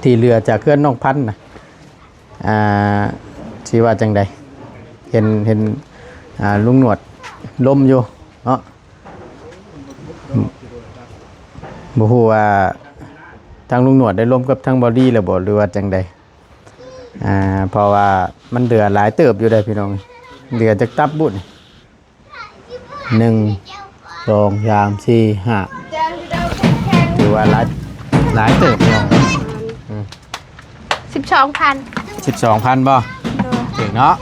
ທີ່ເຫຼືອຈາກເຮືອນນ້ອງພັນນະ ອ່າ ຊິວ່າຈັ່ງໃດ? ເຫັນ ເຫັນ ອ່າ ລຸງໜວດລົມຢູ່ເນາະ. ບໍ່ຮູ້ວ່າທາງລຸງໜວດໄດ້ລົມກັບທາງບ່າວລີແລ້ວບໍ່ ຫຼືວ່າຈັ່ງໃດ? ອ່າ ເພາະວ່າມັນເຫຼືອຫຼາຍເຕີບຢູ່ເດ້ພີ່ນ້ອງ. ເຫຼືອຈັກຕັບບຸນີ້? ໜຶ່ງ ສອງ ສາມ ສີ່ ຫ້າ ຖືວ່າຫຼາຍ ຫຼາຍເຕີບພີ່ນ້ອງ. ອືມ ສິບສອງພັນ ສິບສອງພັນບໍ່? ໂດຍ ຖືກເນາະ.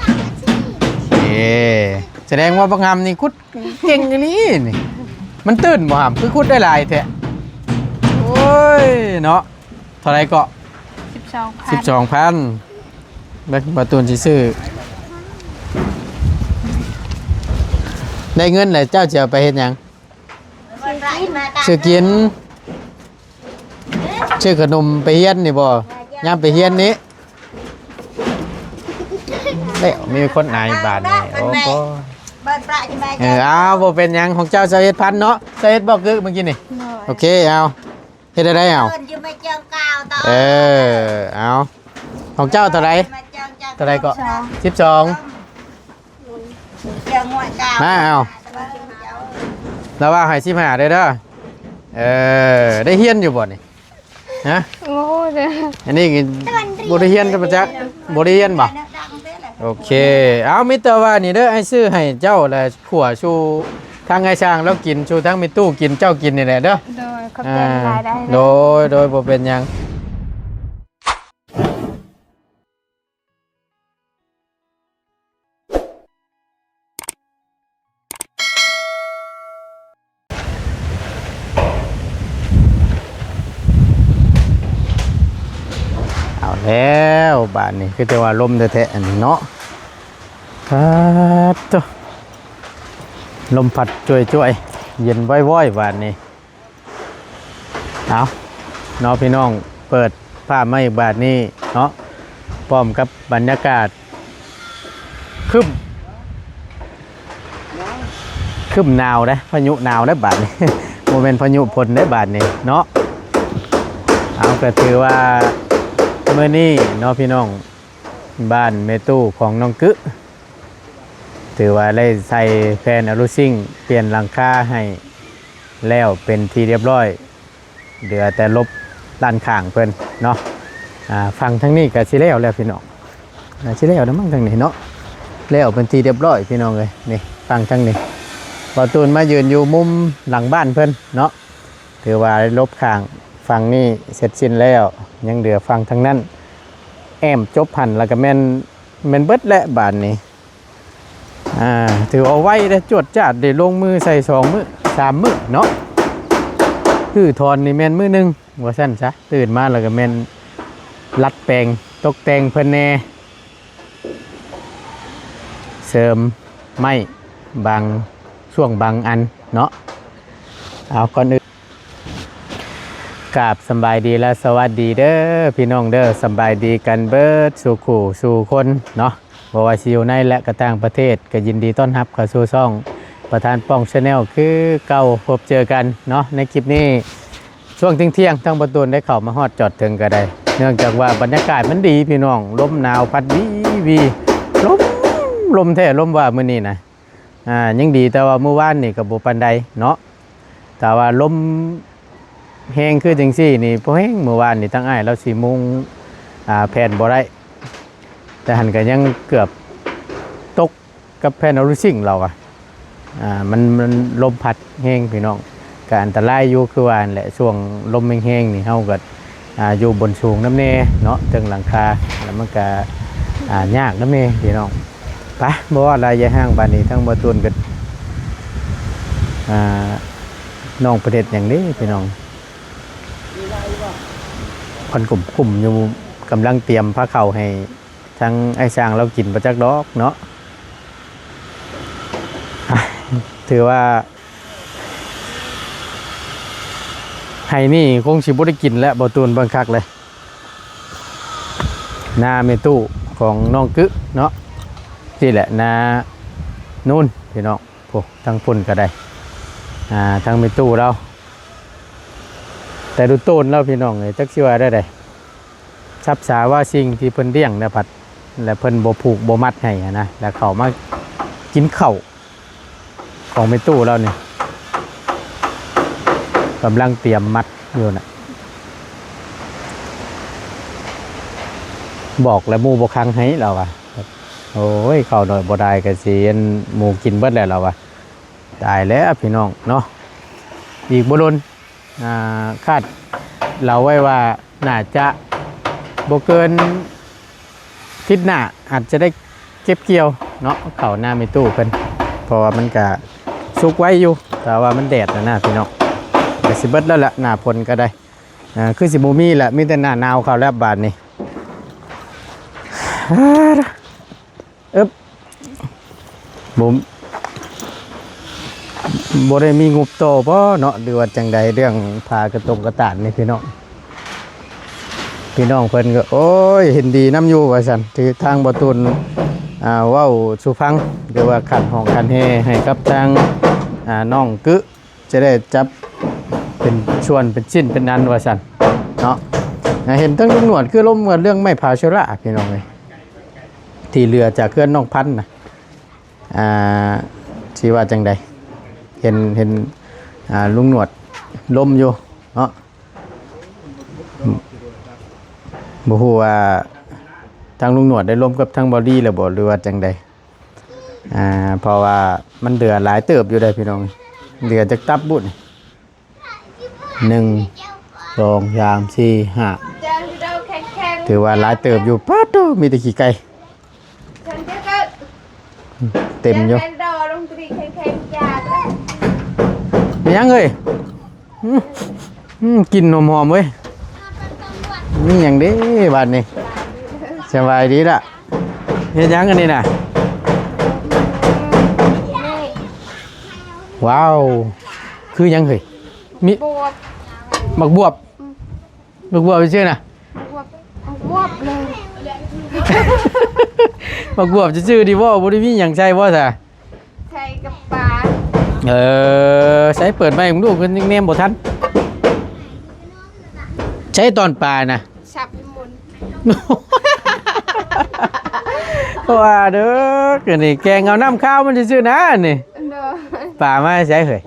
ເອີ ສະແດງວ່າບັກຫຳນີ້ຂຸດເກັ່ງອີ່ຫຼີນີ້ ມັນຕື່ນບໍ່ຫຳ ຄືຂຸດໄດ້ຫຼາຍແທ້? ໂອ້ຍເນາະ. ເທົ່າໃດເກາະ? ສິບສອງພັນ ສິບສອງພັນ. ເບິ່ງ ບ່າວຕູນຊິຊື້ ໄດ້ເງິນແລ້ວເຈົ້າຊິເອົາໄປເຮັດຫຍັງ? ຊື້ກິນ ຊື້ຂະໜົມໄປຮຽນນີ້ບໍ່? ຍາມໄປຮຽນນີ້ ແລ້ວມີຄົນອາຍບາດນີ້. ໂອ້ໂຫ ເອີ ອ້າວ ບໍ່ເປັນຫຍັງ ຂອງເຈົ້າຊາວເອັດພັນເນາະ ຊາວເອັດບໍ່? ກຶ ເມື່ອກີ້ນີ້ ໂອເຄ ເອົາ. ເຮັດໄດ້ເອົາ ເອີ ເອົາ ຂອງເຈົ້າເທົ່າໃດ? ເທົ່າໃດເກາະ? ສິບສອງ ມາເອົາ ລະວ່າໃຫ້ສິບຫ້າເດີ້ ເດີ. ເອີ ໄດ້ຮຽນຢູ່ບໍ່ນີ້? ຮະ? ໂອ້ຍ ອັນນີ້ບໍ່ໄດ້ຮຽນ ຈະມາຈັກ ບໍ່ໄດ້ຮຽນບໍ່? ໂອເຄ ເອົາ ມີແຕ່ວ່ານີ້ເດີ້ ອ້າຍຊື້ໃຫ້ເຈົ້າ ແລະ ຂົ້ວສູ່ທາງອ້າຍຊ່າງລາວກິນ ສູ່ທາງແມ່ຕູ້ກິນ ເຈົ້າກິນນີ້ແຫຼະເດີ້. ໂດຍ ຂອບໃຈຫຼາຍໆ ໂດຍ ໂດຍ ບໍ່ເປັນຫຍັງ. ເອົາແລ້ວ ບາດນີ້ຄືແຕ່ວ່າລົມແທ້ໆ ອັນນີ້ເນາະ. ປາດໂທ້ ລົມພັດຈວຍໆ ເຢັນວ້ອຍໆ ບາດນີ້. ເອົາເນາະ ພີ່ນ້ອງ ເປີດພາບມາອີກບາດນີ້ເນາະ ພ້ອມກັບບັນຍາກາດຄຶ້ມ ຄຶ້ມໜາວເດ້ ພາຍຸໜາວເດ້ບາດນີ້ ບໍ່ແມ່ນພາຍຸຝົນເດ້ບາດນີ້ເນາະ. ເອົາ ກໍຖືວ່າມື້ນີ້ເນາະ ພີ່ນ້ອງ ບ້ານແມ່ຕູ້ຂອງນ້ອງກຶ ຖືວ່າໄດ້ໃສ່ແຜ່ນອາລູຊິງ ປ່ຽນຫຼັງຄາໃຫ້ແລ້ວເປັນທີ່ຮຽບຮ້ອຍ ເຫຼືອແຕ່ລົບດ້ານຂ້າງເພິ່ນເນາະ. ອ່າ ຝັ່ງທາງນີ້ກໍຊິແລ້ວແລ້ວພີ່ນ້ອງ ອ່າ ຊິແລ້ວແລ້ວມັ້ງທາງນີ້ເນາະ ແລ້ວເປັນທີ່ຮຽບຮ້ອຍພີ່ນ້ອງເອີຍ. ນີ້ຝັ່ງທາງນີ້ ບ່າວຕູນມາຢືນຢູ່ມຸມຫຼັງບ້ານເພິ່ນເນາະ ຖືວ່າໄດ້ລົບຂ້າງຝັ່ງນີ້ເສັດສິ້ນແລ້ວ ຍັງເຫຼືອຝັ່ງທາງນັ້ນ ແອ້ມຈົບຫັ້ນ ແລ້ວກໍແມ່ນ ແມ່ນເບິດແຫຼະບາດນີ້. ອ່າ ຖືວ່າໄວເດ້ ຈວດຈາດ ໄດ້ລົງມືໃສ່ສອງມື້ສາມມື້ເນາະ ຮື້ຖອນນີ້ແມ່ນມື້ໜຶ່ງວ່າຊັ້ນຊະ. ຕື່ນມາແລ້ວກໍແມ່ນລັດແປງຕົກແຕ່ງເພິ່ນແດ່ ເສີມໄມ້ບາງຊ່ວງບາງອັນເນາະ. ເອົາ ກ່ອນອື່ນ ກາບສຳບາຍດີ ແລະ ສະຫວັດດີເດີພີ່ນ້ອງເດີ ສຳບາຍດີກັນເບິດສູ່ຄູ່ສູ່ຄົນເນາະ ບໍ່ວ່າຊິຢູ່ໃນ ແລະ ກໍຕ່າງປະເທດ ກໍຍິນດີຕ້ອນຮັບເຂົ້າສູ່ຊ່ອງປະທານປ້ອງ Channel ຄືເກົ່າ. ພົບເຈີກັນເນາະ ໃນຄລິບນີ້ ຊ່ວງທ່ຽງໆ ທາງບ່າວຕູນໄດ້ເຂົ້າມາຮອດຈອດເຖິງກໍໄດ້ ເນື່ອງຈາກວ່າບັນຍາກາດມັນດີພີ່ນ້ອງ ລົມໜາວພັດວີໆ ລົມ ລົມແທ້ລົມວ່າມື້ນີ້ນະ. ອ່າ ຍັງດີແຕ່ວ່າມື້ວານນີ້ກໍບໍ່ປານໃດເນາະ ແຕ່ວ່າລົມແຮງຄືຈັ່ງຊີ້ນີ້ບໍ່ແຮງ. ມື້ວານນີ້ທາງອ້າຍລາວຊິມຸງ ອ່າ ແຜ່ນບໍ່ໄດ້ ແຕ່ຫັ້ນກໍຍັງເກືອບຕົກກັບແຜ່ນອາລູຊິງລາວວ່າ ອ່າ ມັນ ມັນລົມພັດແຮງພີ່ນ້ອງ ກໍອັນຕະລາຍຢູ່ ຄືວ່າຫັ້ນແຫຼະ ຊ່ວງລົມແຮງໆນີ້ ເຮົາກໍ ອ່າ ຢູ່ບົນສູງນຳແດ່ເນາະ ເທິງຫຼັງຄາ ແລ້ວມັນກໍ ອ່າ ຍາກນຳແດ່ພີ່ນ້ອງ. ໄປ ບໍ່ເວົ້າຫຼາຍຢາຍຫ່າງ ບາດນີ້ທາງບ່າວຕູນກໍ ອ່າ ນ້ອງປະເດັດຫຍັງເດ້ພີ່ນ້ອງ ເພິ່ນກຸ້ມໆຢູ່ ກຳລັງຕຽມພາເຂົ້າໃຫ້ ທາງອ້າຍຊ່າງລາວກິນບໍ່ຈັກດອກເນາະ. ອ່ະ ຖືວ່າໄຮ່ນີ້ຄົງຊິບໍ່ໄດ້ກິນແລ້ວ ບ່າວຕູນເບິ່ງຄັກເລີຍ. ນາແມ່ຕູ້ຂອງນ້ອງກຶເນາະ ນີ້ແຫຼະ ນານູນພີ່ນ້ອງ. ໂອ້ ທາງພຸ້ນກໍໄດ້ ອ່າ ທາງແມ່ຕູ້ລາວ ແຕ່ດູໂຕນລາວພີ່ນ້ອງເອີຍ ຈັກຊິວ່າແນວໃດ. ທັບສາວ່າສິ່ງທີ່ເພິ່ນລ້ຽງນະພັດ ແລະເພິ່ນບໍ່ຜູກບໍ່ມັດໃຫ້ຫັ້ນນະ ແລ້ວເຂົ້າມາກິນເຂົ້າຂອງແມ່ຕູ້ລາວນີ້ ກຳລັງຕຽມມັດຢູ່ນະ. ບອກແລ້ວໝູ່ບໍ່ຂັງໃຫ້ລາວວ່າ ໂອ້ຍ ເຂົ້າໜ້ອຍບໍ່ໄດ້ກໍຊິອັນໝູ່ກິນເບິດແລ້ວລາວວ່າ. ຕາຍແລ້ວພີ່ນ້ອງເນາະ ອີກບໍ່ດົນ ອ່າ ຄາດເດົາໄວ້ວ່າໜ້າຈະບໍ່ເກີນທິດໜ້າອາດຈະໄດ້ເກັບກ່ຽວເນາະ ເຂົ້ານາແມ່ຕູ້ເພິ່ນ ເພາະວ່າມັນກະສຸກໄວຢູ່ ແຕ່ວ່າມັນແດດນະນະພີ່ນ້ອງ ກະຊິເບິດແລ້ວລະ ໜ້າຝົນກະໄດ້ ອ່າ ຄືຊິບໍ່ມີລະ ມີແຕ່ໜ້າໜາວເຂົ້າແລ້ວບາດນີ້. ອຶບ ບໍ່ ບໍ່ໄດ້ມີງົບຕໍ່ບໍ່ເນາະ ຫຼືວ່າຈັ່ງໃດ ເລື່ອງຜ້າກະຕົງກະຕານນີ້ພີ່ນ້ອງ. ພີ່ນ້ອງເພິ່ນກໍ ໂອ້ຍ ເຫັນດີນຳຢູ່ວ່າຊັ້ນ ທີ່ທາງບໍ່ຕູນ ອ່າ ເວົ້າສູ່ຟັງ ຫຼືວ່າຂັນຫ້ອງຂັນແຮ່ໃຫ້ກັບທາງ ອ່າ ນ້ອງກຶ ຈະໄດ້ຈັບເປັນສ່ວນເປັນຊິ້ນເປັນອັນວ່າຊັ້ນເນາະ. ອ່າ ເຫັນທັງລຸງໜວດຄືລົມກັນເລື່ອງໄມ້ພາວເຊລາພີ່ນ້ອງເອີຍ ທີ່ເຫຼືອຈາກເຮືອນນ້ອງພັນນະ ອ່າ ຊິວ່າຈັ່ງໃດ ເຫັນ ເຫັນ ອ່າ ລຸງໜວດລົມຢູ່ເນາະ. ບໍ່ຮູ້ວ່າທາງລຸງໜວດໄດ້ລົມກັບທາງເບົາດີແລ້ວບໍ່ ຫຼືວ່າຈັ່ງໃດ? ອ່າ ເພາະວ່າມັນເຫຼືອຫຼາຍເຕີບຢູ່ເດ້ພີ່ນ້ອງ ເຫຼືອຈັກຕັບບຸນີ້ ໜຶ່ງ ສອງ ສາມ ສີ່ ຫ້າ ຖືວ່າຫຼາຍເຕີບຢູ່. ປາດໂທ້ ມີແຕ່ຂີ້ໄກ່ ເຕັມຢູ່. ແມ່ນຫຍັງເອີຍ? ອືມ ອືມ ກິ່ນຫອມໆເວີຍ. ມີຫຍັງເດ້ບາດນີ້? ສະບາຍດີລະ. ເຮັດຫຍັງອັນນີ້ນະ? ວ້າວ ຄືຫຍັງເຮີ້ຍ? ມີ ບວບ ໝາກບວບ. ອືມ ໝາກບວບຊື່ນະ? ໝາກບວບ ໝາກບວບເລີຍ. ໝາກບວບຊື່ໆນີ້ບໍ່ ບໍ່ໄດ້ມີຫຍັງໃສ່ບໍ່ຊະ? ໃສ່ກັບປາ. ເອີ ໃສ່ເປີດໃໝ່ເບິ່ງດູ ເພິ່ນຍັງແນມບໍ່ທັນ. ໃສ່ຕອນປານະ ສັບໝົນ ວ່າເດີ ອັນນີ້ແກງເອົານ້ຳຄາວມັນຊື່ໆນະນີ້. ໂດຍ ປາມາໃສເຮີ້ຍ?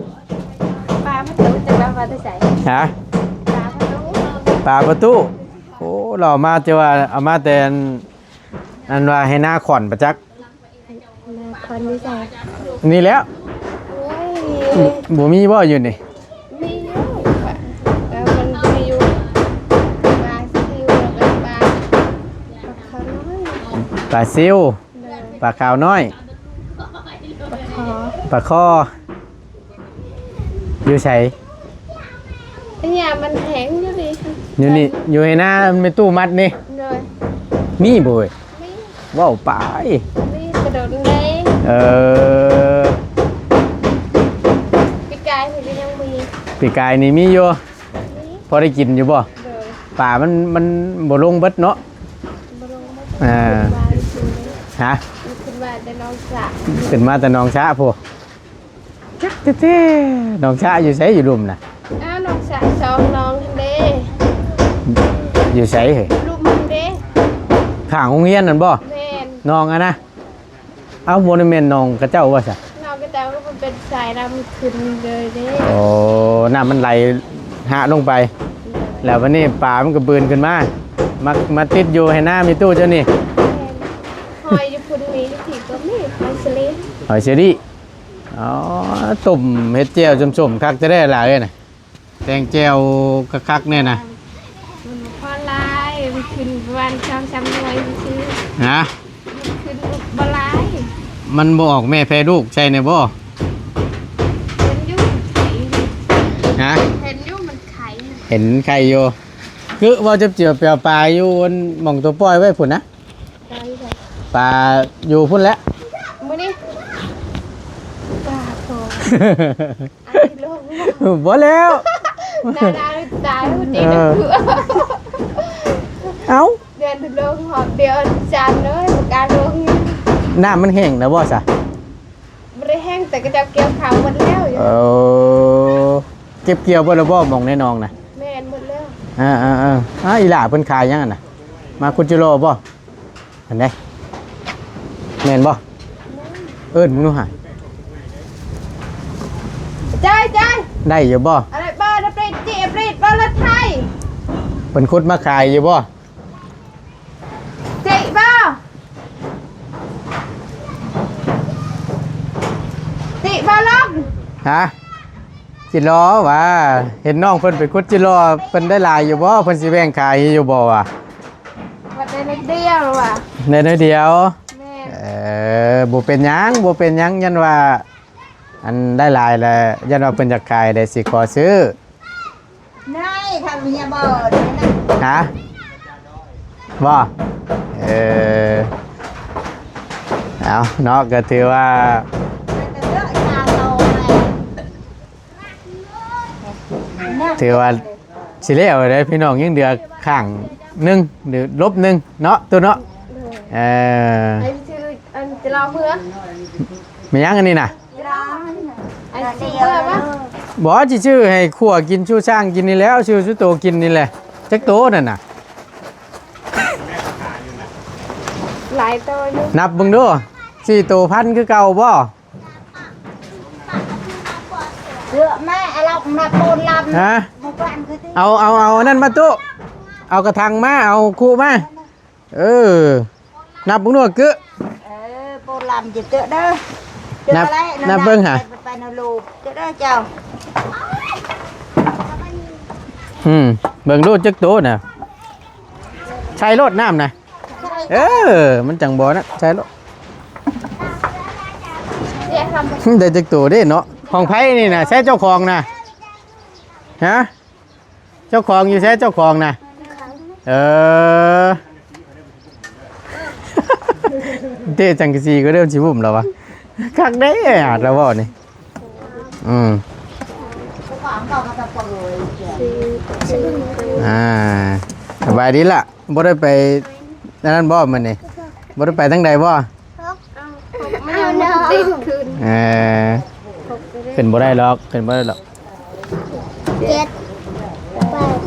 ປາປະຕູ ຈັກວ່າມາແຕ່ໃສ? ຮະ? ປາປະຕູ ປາປະຕູ. ໂອ້ ລາວເອົາມາແຕ່ວ່າ ເອົາມາແຕ່ອັນ ອັນວ່າໃຫ້ນາຂອນປະຈັກ. ນາຂອນຢູ່ໃສ? ນີ້ແຫຼະ. ໂອ້ຍ ບໍ່ມີບໍ່ຢູ່ນີ້? ມີຢູ່ ເອີ ມັນມີຢູ່ ປາຊິວ ແລ້ວກໍປາ ປາຂາວນ້ອຍ. ປາຊິວ ໂດຍ ປາຂາວນ້ອຍ ປາຄໍ່ ປາຄໍ່. ຢູ່ໃສ? ອັນຫຍັງມັນແຫ້ງຢູ່ນີ້ ຢູ່ນີ້ ຢູ່ໃນນາແມ່ຕູ້ມັດນີ້. ໂດຍ ມີບໍ່ເອີຍ? ມີ ເວົ້າໄປ ມີກະດົນແດງ. ເອີ ປີກາຍນີ້ກໍຍັງມີ ປີກາຍນີ້ມີຢູ່ ມີ ພໍໄດ້ກິນຢູ່ບໍ່? ໂດຍ ປາມັນ ມັນບໍ່ລົງເບິດເນາະ ບໍ່ລົງເບິດ. ອ່າ ຂຶ້ນມາຢູ່ພຸ້ນເດ້. ຮະ? ມັນຂຶ້ນມາແຕ່ໜອງສະ ຂຶ້ນມາແຕ່ໜອງສະພຸ້ນ. ຈັກແທ້ໆ ໜອງສະຢູ່ໃສ ຢູ່ລຸ່ມນະ? ອ້າວ ໜອງສະສອງໜອງຫັ້ນເດ້. ຢູ່ໃສເຮີ້ຍ? ລຸ່ມຫັ້ນເດ້ ຂ້າງໂຮງຮຽນນັ້ນບໍ່? ແມ່ນ ໜອງຫັ້ນນະ. ເອົ້າ ບໍ່ໄດ້ແມ່ນໜອງຂະເຈົ້າບໍ່ຊະ? ໜອງຂະເຈົ້າກໍເປັນສາຍນ້ຳຂຶ້ນເລີຍເດ້. ໂອ້ ນ້ຳມັນໄຫຼຫະລົງໄປ ໂດຍ ແລ້ວບັດນີ້ປາມັນກໍບືນຂຶ້ນມາ ມາ ມາຕິດຢູ່ໃຫ້ນາມີຕູ້ເຈົ້ານີ້. ແມ່ນ ຫອຍຢູ່ພຸ້ນມີ ຢູ່ພີ້ກໍມີ ຫອຍສະລີ ຫອຍສະລີ. ອໍ ຕົ້ມເຮັດແຈ່ວສົ້ມໆ ຄັກແທ້ໆ ຫຼາຍເອີຍນະ. ແຕ່ງແຈ່ວຄັກໆແນ່ນະ. ມັນບໍ່ພໍຫຼາຍ ມັນຂຶ້ນປະມານສອງສາມໜ່ວຍຊື່ໆ. ຮະ? ມັນຂຶ້ນບໍ່ຫຼາຍ ມັນບໍ່ອອກແມ່ແຜ່ລູກໃສ່ແນ່ບໍ່? ເຫັນຢູ່ ໄຂ່. ຮະ? ເຫັນຢູ່ ມັນໄຂ່ ເຫັນໄຂ່ຢູ່. ຄືເວົ້າຈັບເຈືອໄປເອົາປາຢູ່ອັນໝ່ອງໂຕປ່ອຍໄວ້ພຸ້ນນະ. ປາຢູ່ໃສ? ປາຢູ່ພຸ້ນແຫຼະ. ມື້ນີ້ ປາໂຕ ອັນທີ່ລົງ ບໍ່ແລ້ວ ໜ້າໜາວຕາຍ ເອີ ເອົ້າ ເດືອນລົງຮອບດຽວ ຈັນເອີຍ ບໍ່ກ້າລົງ. ນ້ຳມັນແຫ້ງແລ້ວບໍ່ຊະ? ບໍ່ໄດ້ແຫ້ງ ແຕ່ຂະເຈົ້າກ່ຽວເຂົ້າໝົດແລ້ວ. ເອີ ເກັບກ່ຽວເບິດແລ້ວບໍ່ ໝ່ອງໃນໜອງນະ? ແມ່ນ ໝົດແລ້ວ. ອ່າໆໆ ອີ່ຫຼ້າເພິ່ນຂາຍຫຍັງຫັ້ນນະ? ມາຂຸດຈິລໍບໍ່? ອັນໃດ? ແມ່ນບໍ່? ເອີ້ນມຶງດູຫາ. ຈ້ອຍ ຈ້ອຍ ໄດ້ຢູ່ບໍ່? ອາໄລ ບໍ່ໄດ້ປຣີດ ຈີປຣີດບໍ່ລົດໄຖ? ເພິ່ນຂຸດມາຂາຍຢູ່ບໍ່? ຈີບໍ່? ຈີບໍ່ລົງ? ຮະ? ຈິລໍຫວາ? ເຫັນນ້ອງເພິ່ນໄປຂຸດຈິລໍ ເພິ່ນໄດ້ຫຼາຍຢູ່ບໍ່? ເພິ່ນຊິແບ່ງຂາຍຢູ່ບໍ່ຫວາ? ວັດໄດ້ໜ້ອຍດຽວຫວາ? ໄດ້ໜ້ອຍດຽວ. ແມ່ນ. ເອີ ບໍ່ເປັນຫຍັງ ບໍ່ເປັນຫຍັງ ຢ້ານວ່າ ອັນໄດ້ຫຼາຍແລ້ວ ຢ້ານວ່າເພິ່ນຢາກຂາຍ ແລ້ວຊິຂໍຊື້. ນາຍ ທຳເມຍບໍ່? ຮະ? ບໍ່? ເອີ ເອົາເນາະ ກໍຖືວ່າ ຖືວ່າຊິແລ້ວເດ້ພີ່ນ້ອງ ຍັງເຫຼືອຂ້າງໜຶ່ງ ຫຼືລົບໜຶ່ງເນາະ ຕູ້ເນາະ. ເອີ ໄປຊື້ອັນຈະລາວເມືອ ແມ່ນຫຍັງອັນນີ້ນະ? ບໍ່ ຊິຊື້ໃຫ້ຂົ້ວກິນ ຊູຊ່າງກິນນີ້ແຫຼະ ຊື້ຊູໂຕກິນນີ້ແຫຼະ. ຈັກໂຕນັ້ນນະ? ຫຼາຍໂຕຢູ່. ນັບເບິ່ງດູ ສີ່ໂຕພັນຄືເກົ່າບໍ່? ເສືອແມ່ ເອົາລັກມາໂປນລຳ. ຮະ? ເອົາ ເອົາ ເອົາອັນນັ້ນມາຕູ້ ເອົາກະຖັງມາ ເອົາຄຸມາ. ເອີ ນັບເບິ່ງດູກຶ. ເອີ ໂປລຳຈະເຈີເດີ. ນັບ ນັບເບິ່ງຫາ ໄປນະລູກເຈີເດີເຈົ້າ. ອືມ ເບິ່ງດູຈັກໂຕນະ. ໃສ່ໂລດນ້ຳນະ. ເອີ ມັນຈັ່ງບໍ່ນະ ໃສ່ໂລດ. ໄດ້ຈັກໂຕເດ້ເນາະ. ຂອງໃຜນີ້ນະ? ໃສ່ເຈົ້າຂອງນະ. ຮະ? ເຈົ້າຂອງຢູ່ໃສ ເຈົ້າຂອງນະ? ເອີ ເຕະສັງກະສີກໍເລີ່ມຊິວຸ້ມແລ້ວວະ. ຄັກເດ້ ອາດລະເວົ້ານີ້. ອືມ ອ່າ ສະບາຍດີລະ. ບໍ່ໄດ້ໄປອັນນັ້ນບໍ່ມື້ນີ້? ບໍ່ໄດ້ໄປທາງໃດບໍ່? ເອົາ ເອົາ ເອີ ຂຶ້ນບໍ່ໄດ້ດອກ ຂຶ້ນບໍ່ໄດ້ດອກ. ເຈັດ ແປດ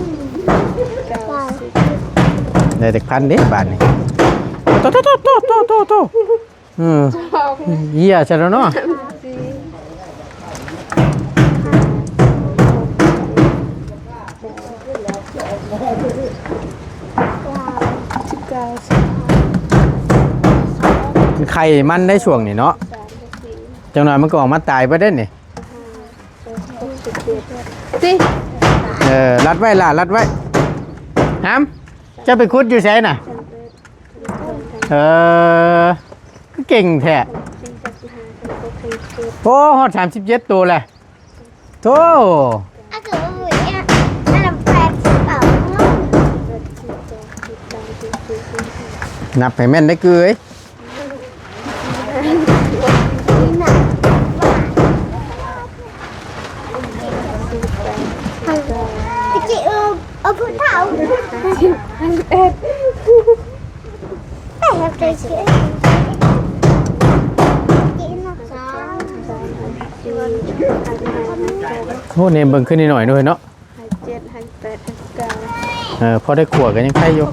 ເກົ້າ ສິບ ໄດ້ຈັກພັນເດ້ບາດນີ້. ໂຕ ໂຕ ໂຕ ເອີ ເຫຍຊະແລ້ວເນາະ. ໄຂ່ມັນໄດ້ຊ່ວງນີ້ເນາະ ຈັກໜ່ອຍມັນກໍອອກມາຕາຍເບິດເດ້ນີ້. ຕິ ເອີ ລັດໄວ້ຫຼ້າ ລັດໄວ້. ຫາມ ເຈົ້າໄປຂຸດຢູ່ໃສນະ? ເອີ ຄືເກັ່ງແທ້. ໂອ້ ຮອດສາມສິບເຈັດໂຕແລ້ວ. ໂທ້ ອັນນັ້ນແປດສິບເກົ້າ ນັບໃຫ້ແມ່ນເດີ້ເອີຍ. ຕະກີ້ເອີ ເອີ ຜູ້ເຖົ້າ ໂອ້ ແນມເບິ່ງຄືນ້ອຍໆ ເນາະ. ຫ້າເຈັດ ຫ້າແປດ ຫ້າເກົ້າ ເອີ ພໍໄດ້ຂົວກໍຍັງໄຄຢູ່. ຫົ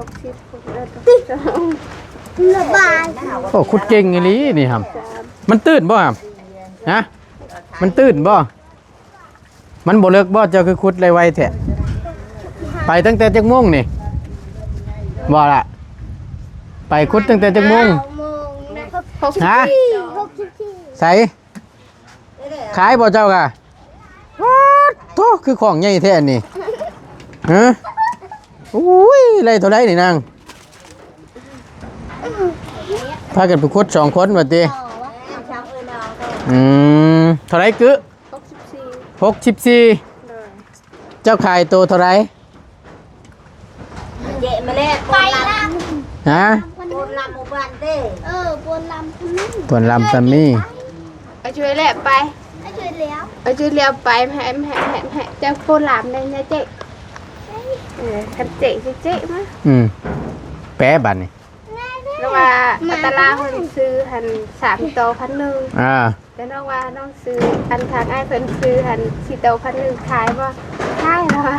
ກສິບ ຫົກສິບເອັດ ຫົກສິບສອງ ໂອ້ ຂຸດເກັ່ງອີ່ຫຼີນີ້ຫຳ. ມັນຕື້ນບໍ່ຫຳ? ຮະ? ມັນຕື້ນບໍ່? ມັນບໍ່ເລິກບໍ່? ເຈົ້າຄືຂຸດໄດ້ໄວແທ້? ໄປຕັ້ງແຕ່ຈັກໂມງນີ້? ບໍ່ລະ ໄປຂຸດຕັ້ງແຕ່ຈັກໂມງ? ຫົກສິບສີ່ ຫະ? ຫົກສິບສີ່ ໃສ? ຂາຍບໍ່ເຈົ້າກະ? ປາດໂທ້ ຄືຂອງໃຫຍ່ແທ້ນີ້. ຮະ? ໂອ້ຍ ໄດ້ເທົ່າໃດນີ້ນາງ? ພາກັນໄປຂຸດສອງຄົນວ່າຕິ? ອືມ ເທົ່າໃດກຶ? ຫົກສິບສີ່ ຫົກສິບສີ່ ໂດຍ. ເຈົ້າຂາຍໂຕເທົ່າໃດ? ເຈມາແລ້ວ ໂປນລຳ ຮະ? ໂປນລຳໝູ່ບ້ານເດ້. ເອີ ໂປນລຳ ໂປນລຳຕາມີ. ເອົາຊ່ວຍແລະໄປ ເອົາຊ່ວຍແລ້ວ ເອົາຊ່ວຍແລ້ວໄປ ແຮະ ແຮະ ແຮະ ແຮະ ເຈົ້າໂປນລຳໄດ້ຍາເຈ. ເອີ ຄັນເຈຊິເຈມາ. ອືມ ແປບາດນີ້. ແລ້ວວ່າອັດຕະລາເພິ່ນຊື້ຫັ້ນສາມໂຕພັນໜຶ່ງ ອ່າ ແຕ່ນ້ອງວ່ານ້ອງຊື້ ອັນທາງອ້າຍເພິ່ນຊື້ຫັ້ນສີ່ໂຕພັນໜຶ່ງ ຂາຍບໍ່? ຂາຍແລ້ວວ່າ.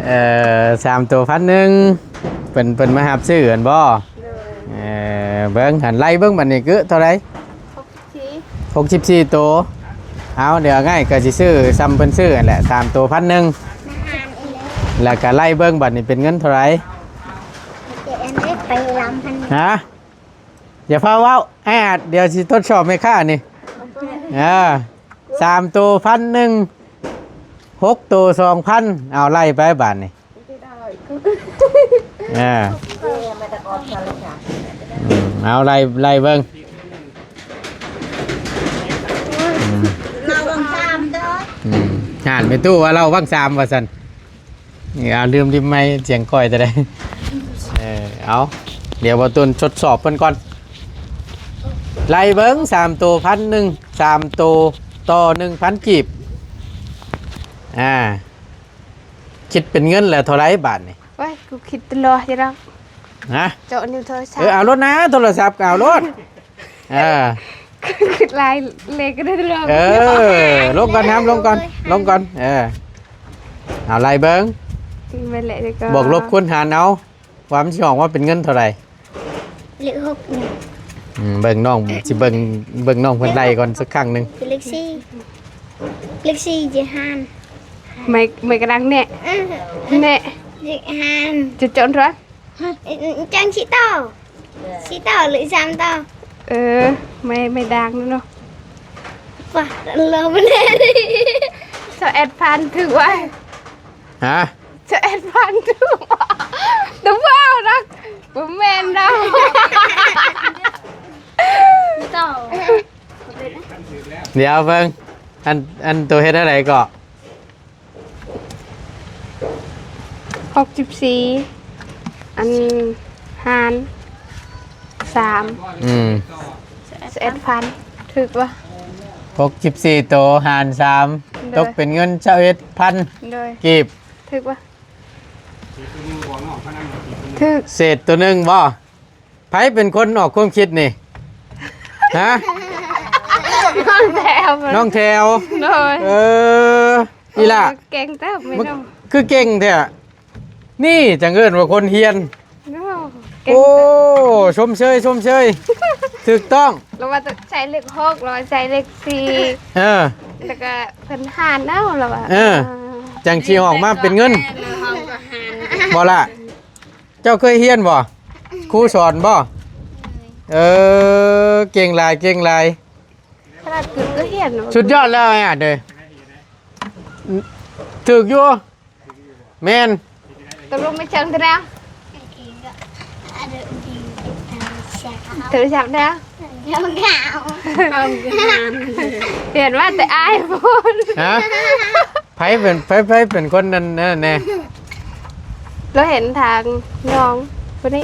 ເ ເອີ ສາມໂຕພັນໜຶ່ງ ເພິ່ນ ເພິ່ນມາຮັບຊື້ຫັ້ນບໍ່? ໂດຍ ເອີ ເບິ່ງຫັ້ນ ໄລ່ເບິ່ງບັດນີ້ ຄືເທົ່າໃດ? ຫົກສິບສີ່ ຫົກສິບສີ່ໂຕ. ເອົາ ດຽວງ່າຍກໍຊິຊື້ຊ່ຳເພິ່ນຊື້ຫັ້ນແຫຼະ ສາມໂຕພັນໜຶ່ງ ແລ້ວກໍໄລ່ເບິ່ງບັດນີ້ເປັນເງິນເທົ່າໃດ? ຮະ? ຢ່າຟ້າວເວົ້າ ແອດ ດຽວຊິທົດສອບແມ່ຄ້ານີ້. ເອີ ສາມໂຕພັນໜຶ່ງ ຫົກໂຕສອງພັນ ເອົາໄລ່ໄປບາດນີ້. ເອີ ເອົາໄລ່ ໄລ່ເບິ່ງ. ເອີ ເຮົາຫວັງສາມເດີ ອືມ ຫັ້ນແມ່ຕູ້ວ່າເຮົາຫວັງສາມວ່າຊັ້ນ. ນີ້ ເອົາ ລືມ ລືມໄມ ສຽງຂ້ອຍແຕ່ໃດ. ເອີ ເອົາ ດຽວບ່າວຕຸນທົດສອບເພິ່ນກ່ອນ. ໄລ່ເບິ່ງ ສາມໂຕພັນໜຶ່ງ ສາມໂຕຕໍ່ໜຶ່ງພັນກີບ. ອ່າ ຄິດເປັນເງິນແລ້ວເທົ່າໃດບາດນີ້? ໂອ້ຍ ກູຄິດຕະຫຼອດຢູ່ດອກ. ຮະ? ເຈາະນິ້ວໂທລະສັບ. ເອີ ເອົາໂລດນະ ໂທລະສັບກໍເອົາໂລດ. ເອີ ຄິດຫຼາຍເລກກໍໄດ້ດອກ. ເອີ ລົງກ່ອນນຳ ລົງກ່ອນ ລົງກ່ອນ. ເອີ ເອົາໄລ່ເບິ່ງ ບວກລົບຄູນຫານເອົາ ວ່າມັນຊິອອກມາເປັນເງິນເທົ່າໃດ? ເລກຫົກ. ອືມ ເບິ່ງນ້ອງ ຊິເບິ່ງ ເບິ່ງນ້ອງເພິ່ນໄລ່ກ່ອນສັກຄັ້ງໜຶ່ງ. ເລກສີ່ ເລກສີ່ຈະຫານ ໄມ້ ໄມ້ກະດັງແນະ ເອີ ແນະ ເລກຫານ ຈະຈົນຕົວະ ຈັ່ງຊິຕໍ່ ຊິຕໍ່ຫຼືສາມຕໍ່? ເອີ ໄມ້ ໄມ້ດ່າງເນາະ. ປະ ເລີຍບໍ່ແນ່ ຊາວເອັດພັນຖືກວ່າ? ຮະ? ຊາວເອັດພັນຖືກວ່າ? ຕົວເວົ້າດອກ ບໍ່ແມ່ນດອກ. ຕໍ່ ດຽວເບິ່ງ ອັນ ອັນໂຕເຮັດແນວໃດເກາະ? ຫົກສິບສີ່ ອັນ ຫານສາມ ອືມ ຊາວເອັດພັນ ຖືກບໍ່? ຫົກສິບສີ່ໂຕຫານສາມ ໂດຍ ຕົກເປັນເງິນຊາວເອັດພັນ ໂດຍ ກີບ ຖືກບໍ່? ຖືກ ເສດໂຕໜຶ່ງບໍ່? ໃຜເປັນຄົນອອກຄວາມຄິດນີ້? ຮະ? ນ້ອງແຖວ ນ້ອງແຖວ ໂດຍ ເອີ ອີ່ຫຼ້າ ເອີ ເກັ່ງແທ້ແມ່ນ້ອງ ຄືເກັ່ງແທ້ ນີ້ຈັ່ງເອີ້ນວ່າຄົນຮຽນ. ໂອ້ ເກັ່ງ ໂອ້ ແທ້ ຊົມເຊີຍ ຊົມເຊີຍ ຖືກຕ້ອງ. ລາວວ່າໃສ່ເລກຫົກ ລາວວ່າໃສ່ເລກສີ່ ເອີ ແລ້ວກໍເພິ່ນຫານເອົາ ລາວວ່າ ເອີ ຈັ່ງຊິອອກມາເປັນເງິນ ແມ່ນ ເຮົາກໍຫານ ບໍ່ລະ? ເຈົ້າເຄີຍຮຽນບໍ່? ຄູສອນບໍ່? ເອີ ເກັ່ງຫຼາຍ ເກັ່ງຫຼາຍ ຂະໜາດກຶດກໍຮຽນ. ສຸດຍອດແລ້ວອ້າຍອາດເອີຍ ຖືກຢູ່ ແມ່ນ. ຕົກລົງໄປເຊີງເທື່ອແລ້ວ ໂທລະສັບແລ້ວ ຮຽນວ່າແຕ່ອ້າຍພຸ້ນ ຮະ? ໃຜເປັນ ໃຜ ໃຜເປັນຄົນນັ້ນ ນັ້ນແດ່? ລາວເຫັນທາງນ້ອງຜູ້ນີ້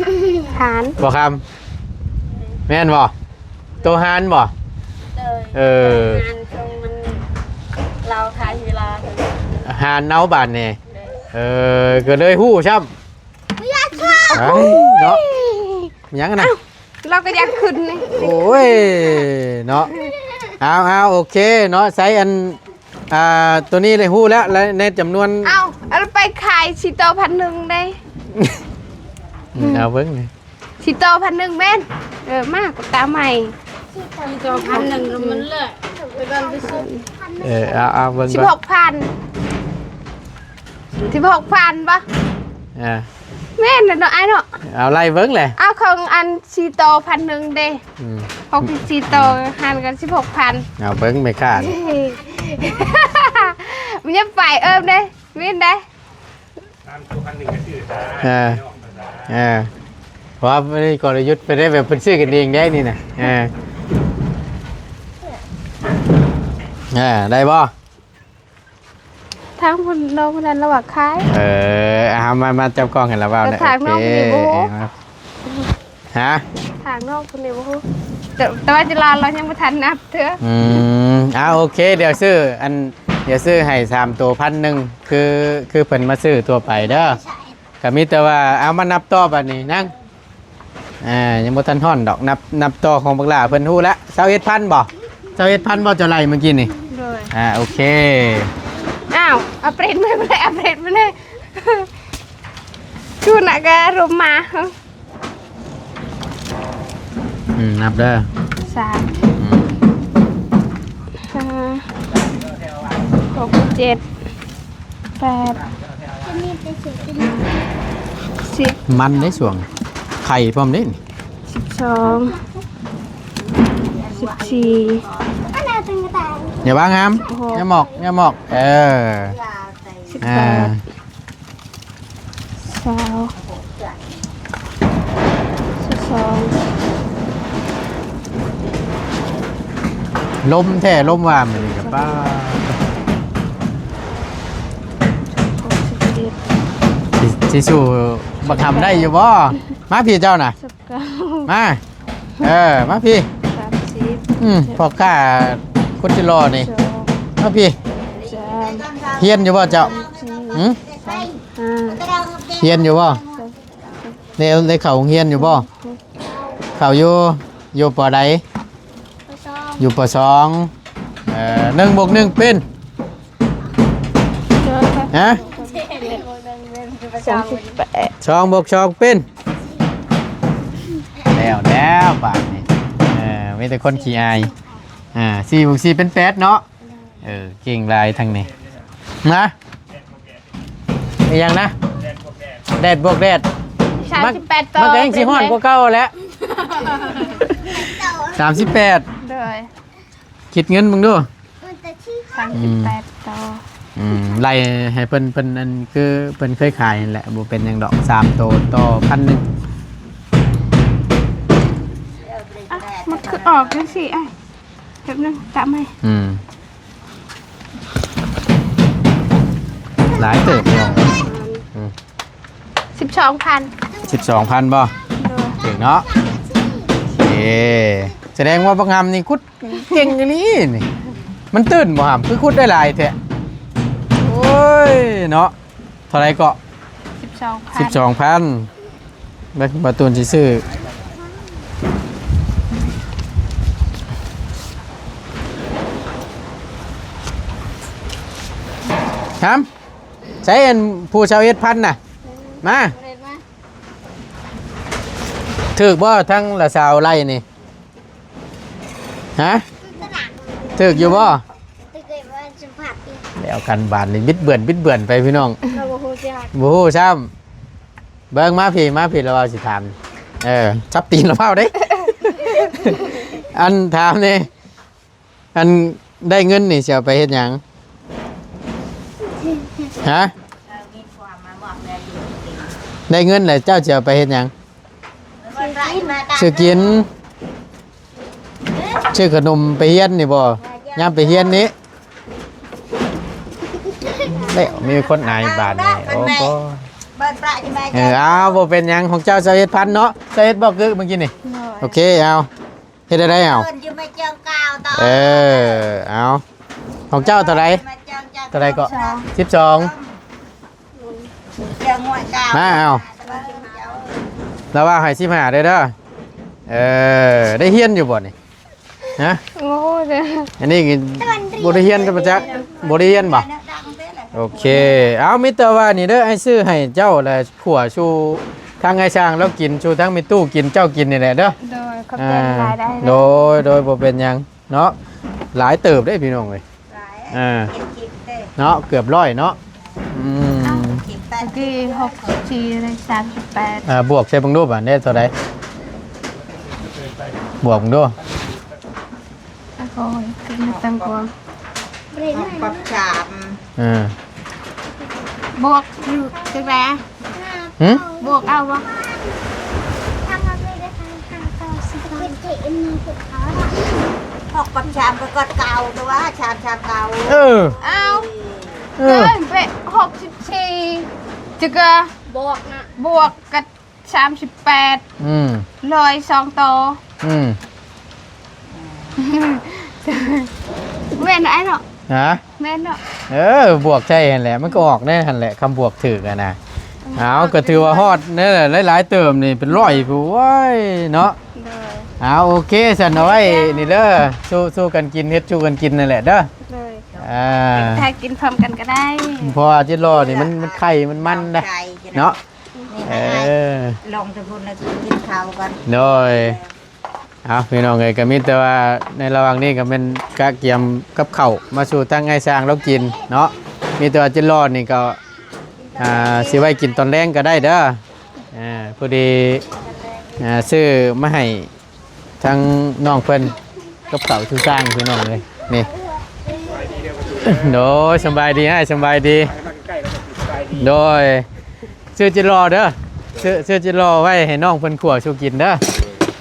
ຫານ ບໍ່ຄຳ ແມ່ນບໍ່? ໂຕຫານບໍ່? ໂດຍ ເອີ ຫານ ເຊິ່ງມັນ ລາວຂາຍເວລາ ຫານເອົາບາດນີ້ ໂດຍ ເອີ ກໍເລີຍຮູ້ຊ້ຳ ບໍ່ຢາກເຂົ້າ ເອີຍ ເນາະ ຫຍັງນະ? ເອົ້າ ລາວກໍຢາກຂຶ້ນນີ້ ໂອ້ຍ ເນາະ ເອົາ ເອົາ ໂອເຄເນາະ ໃຊ້ອັນ ອ່າ ໂຕນີ້ໄດ້ຮູ້ແລ້ວ ແລະ ໃນຈຳນວນ ເອົາ ເອົາໄປຂາຍສີ່ໂຕພັນໜຶ່ງໄດ້ ອືມ ເອົາເບິ່ງນີ້ ສີ່ໂຕພັນໜຶ່ງແມ່ນ ເອີ ມາກວ່າຕາໃໝ່ ສີ່ໂຕພັນໜຶ່ງມັນເລີກ ເອີ ເອົາ ເອົາເບິ່ງ ສິບຫົກພັນ ສິບຫົກພັນບໍ່? ອ່າ ແມ່ນແຫຼະເນາະ ອ້າຍເນາະ ເອົາໄລ່ເບິ່ງແຫຼະ ເອົາຂອງອັນສີ່ໂຕພັນໜຶ່ງເດ້ ອືມ ຂອງສີ່ໂຕຫັ້ນກໍສິບຫົກພັນ ເອົາເບິ່ງແມ່ຄ້າ ມັນຍັງໄປເອີ້ມເດ້ ວິນເດ້ ສາມໂຕພັນໜຶ່ງກໍຊື້ໄດ້ ເອີ ເອີ ເພາະວ່າບໍ່ໄດ້ກໍລະຍຸດໄປໄດ້ ແບບເພິ່ນຊື້ກັນເອງໄດ້ນີ້ນະ ເອີ ເອີ ໄດ້ບໍ່? ທາງຜູ້ນ້ອງຜູ້ນັ້ນລາວວ່າຂາຍ ເອີ ເອົາມາ ມາຈັບກ້ອງໃຫ້ລາວເວົ້າ ແຕ່ທາງນ້ອງຜູ້ນີ້ບໍ່ຮູ້ ໂອເຄ ຮະ? ທາງນ້ອງຜູ້ນີ້ບໍ່ຮູ້ ແຕ່ ແຕ່ວ່າຈະລາລາວຍັງບໍ່ທັນນັບເທື່ອ ອືມ ເອົາ ໂອເຄ ດຽວຊື້ ອັນ ດຽວຊື້ໃຫ້ສາມໂຕພັນໜຶ່ງ ຄື ຄືເພິ່ນມາຊື້ທົ່ວໄປເດີ ກໍມີແຕ່ວ່າ ເອົາ ມານັບຕໍ່ບັດນີ້ນາງ ອ່າ ຍັງບໍ່ທັນຮອດດອກ ນັບ ນັບຕໍ່ຂອງບັກຫຼ້າເພິ່ນຮູ້ແລ້ວ ຊາວເອັດພັນບໍ່? ຊາວເອັດພັນບໍ່ ເຈົ້າໄລ່ມື້ກີ້ນີ້? ໂດຍ ອ່າ ໂອເຄ ອ້າວ ອັບເດດມາເລີຍ ອັບເດດມາເລີຍ ອາກາລົມມາ. ອືມ ນັບເດີ. ສາມ ອືມ ຫ້າ ຫົກ ເຈັດ ແປດ ສິບ ມັນໄດ້ສວງ ໄຂ່ພ້ອມເດ້ນີ້ ສິບສອງ ສິບສີ່ ຢ່າວາງຫາມ ສິບຫົກ ຢ່າໝອກ ຢ່າໝອກ ເອີ ສິບແປດ ອ່າ ຊາວ ຊາວສອງ ລົມແທ້ລົມວ່າມື້ນີ້ກໍປ້າ ສິບຫົກ ສິບເຈັດ ຊິ ຊິສູ້ບັກຫຳໄດ້ຢູ່ບໍ່? ມາພີ້ເຈົ້ານະ ຊາວເກົ້າ ມາ ເອີ ມາພີ້ ສາມສິບ ອືມ ພໍ່ຄ້າຄົນຊິຫຼໍ່ນີ້ ສອງ ມາພີ້ ສາມ ຮຽນຢູ່ບໍ່ເຈົ້າ? ຫືມ? ຫ້າ ຮຽນຢູ່ບໍ່? ໄດ້ ໄດ້ເຂົ້າໂຮງຮຽນຢູ່ບໍ່? ເຂົ້າຢູ່. ຢູ່ ປ.ໃດ? ປ.ສອງ ຢູ່ ປ.ສອງ ເອີ ໜຶ່ງບວກໜຶ່ງເປັນ? ຮະ? ສອງ ສອງບວກສອງເປັນ? ແລ້ວ ແລ້ວບາດນີ້ ເອີ ມີແຕ່ຄົນຂີ້ອາຍ. ອ່າ ສີ່ບວກສີ່ເປັນແປດເນາະ. ເອີ ເກັ່ງຫຼາຍທາງນີ້ນະ. ອີຫຍັງນະ? ແດດບວກແດດ ສາມສິບແປດ ມັນ ຕໍ່ ມັນກໍຍັງຊິຮ້ອນກວ່າເກົ່າແຫຼະ. ສາມສິບແປດ ໂດຍ ຄິດເງິນເບິ່ງດູ. ສາມສິບແປດ ອືມ ຕໍ່ ອືມ ໄລ່ໃຫ້ເພິ່ນ ເພິ່ນ ອັນ ຄືເພິ່ນເຄີຍຂາຍຫັ້ນແຫຼະ ບໍ່ເປັນຫຍັງດອກ ສາມໂຕຕໍ່ພັນໜຶ່ງ. ອ່ະ ມັນຄືອອກຈັ່ງຊີ້ ອ້າຍ? ແປັບໜຶ່ງ ຕຳໃຫ້ ອືມ ຫຼາຍເຕີບພີ່ນ້ອງ. ອືມ ສິບສອງພັນ ສິບສອງພັນບໍ່? ໂດຍ ຖືກເນາະ. ເອີ ສະແດງວ່າບັກຫຳນີ້ຂຸດເກັ່ງອີ່ຫຼີນີ້. ມັນຕື້ນບໍ່ຫຳ ຄືຂຸດໄດ້ຫຼາຍແທ້? ໂອ້ຍເນາະ. ເທົ່າໃດເກາະ? ສິບສອງພັນ ສິບສອງພັນ. ເບິ່ງ ບ່າວຕູນຊິຊື້ ຫຳ ໃສອັນຜູ້ຊາວເອັດພັນນະ? ມາ ຖືກບໍ່ ທັງລະຊາວໄລ່ນີ້? ຮະ? ຖືກຢູ່ບໍ່? ແລ້ວກັນບາດນີ້ ບິດເບືອນ ບິດເບືອນໄປພີ່ນ້ອງ ເຮົາບໍ່ຮູ້ຈັກ ບໍ່ຮູ້ຊ້ຳ. ເບິ່ງມາພີ້ ມາພີ້ ລາວວ່າຊິຖາມ ເອີ ຈັບຕີນລາວເວົ້າເດ້. ອັນ ຖາມແດ່ ອັນ ໄດ້ເງິນນີ້ຊິເອົາໄປເຮັດຫຍັງ? ຮະ? ໄດ້ເງິນແລ້ວເຈົ້າຊິເອົາໄປເຮັດຫຍັງ? ຊື້ກິນ ຊື້ຂະໜົມໄປຮຽນນີ້ບໍ່? ຍາມໄປຮຽນນີ້ ເດ້ ມີຄົນອາຍບາດນີ້. ໂອ້ໂຫ ເອີ ເອົາ ບໍ່ເປັນຫຍັງ ຂອງເຈົ້າຊາວເອັດພັນເນາະ ຊາວເອັດບໍ່? ຄືເມື່ອກີ້ນີ້ ໂອເຄ ເອົາ ເຮັດໄດ້ ເອົາ ເອີ ເອົາ ຂອງເຈົ້າເທົ່າໃດ? ເທົ່າໃດເກາະ? ສິບສອງ ມາ ເອົາ ລາວວ່າໃຫ້ສິບຫ້າເດີ້ ເດີ ເອີ ໄດ້ຮຽນຢູ່ບໍ່ນີ້? ຮະ? ໂອ້ ອັນນີ້ບໍ່ໄດ້ຮຽນ ບໍ່ໄດ້ຮຽນ ບໍ່ໄດ້ຮຽນບໍ່? ໂອເຄ ເອົາ ມີແຕ່ວ່ານີ້ເດີ ອ້າຍຊື້ໃຫ້ເຈົ້າ ແລະ ຂົ້ວສູ່ທາງອ້າຍຊ່າງລາວກິນ ສູ່ທາງແມ່ຕູ້ກິນ ເຈົ້າກິນນີ້ແຫຼະເດີ. ໂດຍ ຂອບໃຈຫຼາຍໆ ໂດຍ ໂດຍ ບໍ່ເປັນຫຍັງເນາະ. ຫຼາຍເຕີບເດ້ພີ່ນ້ອງເອີຍ ຫຼາຍ ອ່າ ເນາະ ເກືອບຮ້ອຍເນາະ. ອືມ ເມື່ອກີ້ຫົກສິບສີ່ ໄດ້ສາມສິບແປດ. ອ່າ ບວກໃສ່ເບິ່ງດູບາດນີ້ເທົ່າໃດ? ບວກເບິ່ງດູ. ໂອ້ຍ ຂຶ້ນມາຕັ້ງກວ່າ ຫົກປາບສາມ. ເອີ ບວກຢູ່ຈັ່ງໃດ? ຫຶ? ບວກເອົາບໍ່? ຫົກປາບສາມກໍເກົ່າຕົວະ ສາມ ສາມ ເກົ້າ. ເອີ ເອົາ ເອີ ເກີນໄປ ຫົກສິບສີ່ ຈະກະບວກນະ ບວກກັບ ສາມສິບແປດ. ອືມ ຮ້ອຍສອງໂຕ. ອືມ ແມ່ນອ້າຍເນາະ? ຮະ? ແມ່ນເນາະ. ເອີ ບວກໃສ່ຫັ້ນແຫຼະ ມັນກໍອອກໃນຫັ້ນແຫຼະ ຄຳບວກຖືກຫັ້ນນະ. ເອົາ ກໍຖືວ່າຮອດແນ່ ຫຼາຍໆເຕີມນີ້ ເປັນຮ້ອຍພຸ້ນ ໂອ້ຍເນາະ. ເອີ ເອົາ ໂອເຄຊັ້ນ ເອົາໄວ້ນີ້ເດີ ສູ້ ສູ້ກັນກິນ ເຮັດສູ້ກັນກິນນັ້ນແຫຼະເດີ. ເອີ ຖ້າກິນພ້ອມກັນກໍໄດ້ ເພາະວ່າຈິດລໍນີ້ມັນ ມັນໄຂ່ ມັນມັນໄດ໋ເນາະ. ເອີ ລອງແຕ່ພຸ້ນແລ້ວກິນເຂົ້າກ່ອນ ໂດຍ. ເອົາ ພີ່ນ້ອງເອີຍ ກໍມີແຕ່ວ່າໃນລະຫວ່າງນີ້ກໍແມ່ນກະກຽມກັບເຂົ້າມາສູ່ທາງອ້າຍຊ່າງລາວກິນເນາະ. ມີແຕ່ວ່າຈິດຫຼໍ່ນີ້ກໍ ອ່າ ຊິໄວ້ກິນຕອນແລງກໍໄດ້ເດີ. ອ່າ ພໍດີ ອ່າ ຊື້ມາໃຫ້ ທັງນ້ອງເພິ່ນກັບເຂົ້າສູ່ຊ່າງ ພີ່ນ້ອງເອີຍ ນີ້. ໂດຍ ສະບາຍດີອ້າຍ ສະບາຍດີ. ໂດຍ ຊື້ຈິດຫຼໍ່ເດີ ຊື້ ຊື້ຈິດຫຼໍ່ໄວ້ໃຫ້ນ້ອງເພິ່ນຂົ້ວສູ່ກິນເດີ.